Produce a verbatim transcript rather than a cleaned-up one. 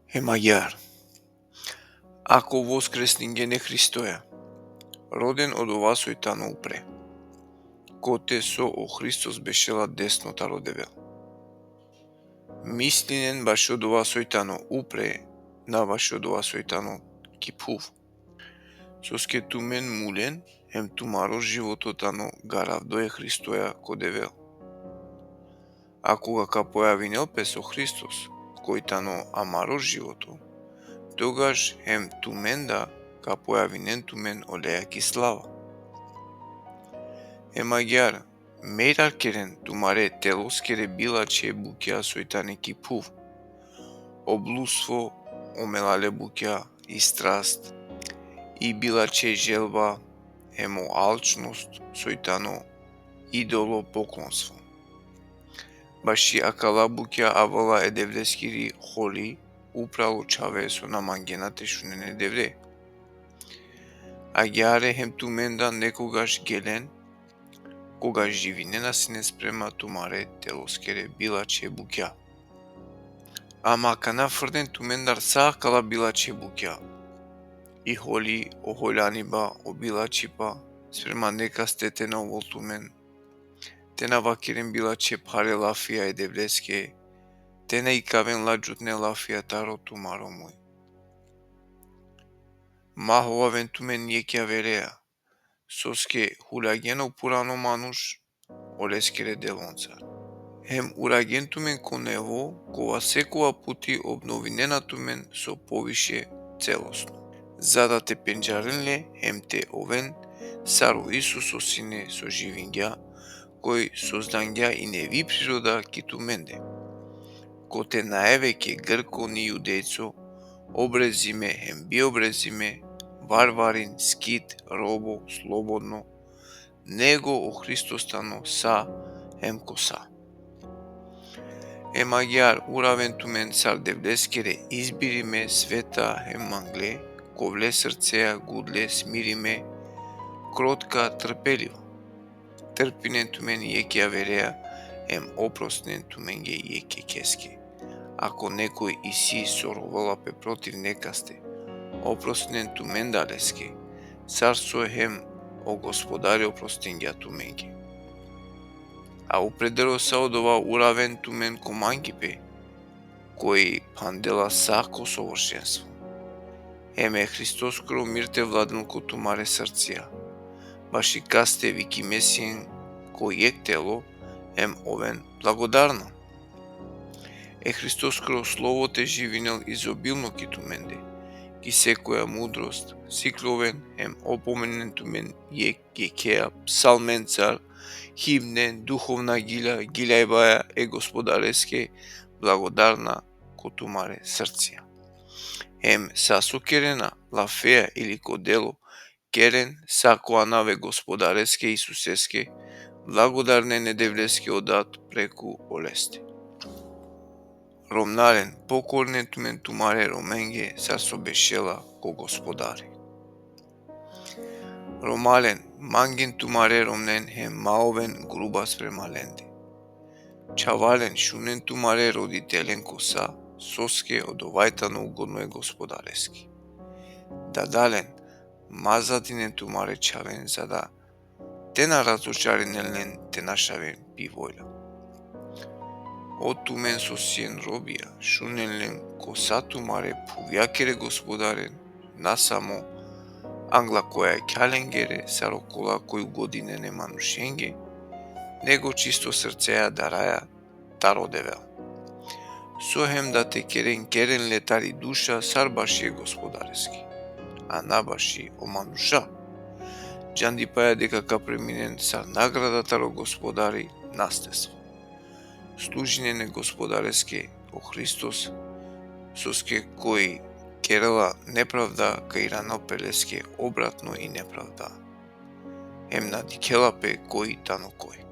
Hem agjaar, ako voskresningjen e Hristoja, roden odova soj tano upre, kote so o Hristos bešela desno taro Devel. Mislinen bašo odova soj tano upre, na bašo odova soj tano ki phuv. Soske tumen mulen, hem tumaro životo tano garavdo e Hristoja ko Devel. A koga ka pojavinel pes o Hristos, koj tano amaro životo, togaš hem tumen da ka pojavinen tumen oleja ki slava. Hem agjaar, mera keren tumare teloskere bilačhe bukja soj tane ki phuv. O bludstvo, o melale bukja, i strast, i bilačhe želba, hem o alčnost soj tano idolopoklonstvo. Baši akala bukja avela e Devleskiri holi upral o čhave so na mangena te šunen e Devle. Agjaar hem tumen da nekogaš gelen, koga živinena sine sprema tumare teloskere bilačhe bukja. Ama akana frden tumendar sa akala bilačhe bukja. I holi, o holjaniba, o bilačhipa, sprema nekaste te na ovol tumen. Te na vakeren bilačhe phare lafija e Devleske, te na ikaven ladžutne lafija taro tumaro muj. Ma hovaven tumen jekh averea, soske hulagjen o purano manuš oleskere deloncar. Hem uragjen tumen ko nevo, kova sekova puti obnovinena tumen so poviše celosno. Za da te pendžaren le, hem te oven sar o Isus o sine so živingja, koj sozdangja i nevi priroda ki tumende. Kote nae veke Grko ni Judejco, obrezime hem biobrezime, varvarin, skit, robo, slobodno, nego o Hristos tano sa hem ko sa. Hem agjaar uraven tumen sar Devleskere izbirime, sveta hem mangle, kovle srcea gudle, smirime, krotka, trpeliva. Trpinen tumen jekh averea, hem oprostinen tumenge jekh jekheske. Ako nekoj isi so rovela pe protiv nekaste, oprostinen tumen da leske, sar so hem o Gospodari oprostingja tumenge. A upredero sa odova uraven tumen ko mangipe, koj phandela sa ko sovršenstvo. Hem e Hristoskoro mir te vladinel ko tumare srcija, baši kaste vikime sien ko jekh telo, hem oven blagodarna. E Hristoskoro slovo te živinel izobilno ki tumende, ki sekoja mudrost, sikloven hem opomennen tumen jekh jekhea, psalmencar, himnen, duhovna gilja, giljajbaja e Gospodareske, blagodarna ko tumare srcija. Hem sa so kerena, lafea ili ko delo, keren sa ko anav e Gospodareske Isuseske, blagodarnen e Devleske o Dad preku oleste. Romnalen, pokorinen tumen tumare romenge, sar so bešela ko Gospodari. Romalen, mangen tumare romnen hem ma oven gruba sprema lende. Čhavalen, šunen tumare roditelen ko sa, soske odova tano ugodno e Gospodareske. Dadalen, ma zadinen tumare čhaven, za da te na razočarinen len, te našaven pi volja. O tumen so sien robija, šunen len ko sa tumare phuvjakere Gospodaren, na samo angla koja khalengere, sar okola koj ugodinena e manušenge, nego čisto srcea daraja taro Devel. So hem da te keren, keren le tari duša sar baši e Gospodareske, a na baši o manuša. Džandipaja deka ka priminen sar nagrada taro Gospodari nasljedstvo. Služinen e Gospodareske o Hristos, soske koj kerela nepravda, ka iranel pe leske obratno i nepravda. Hem na dikhela pe koj tano koj.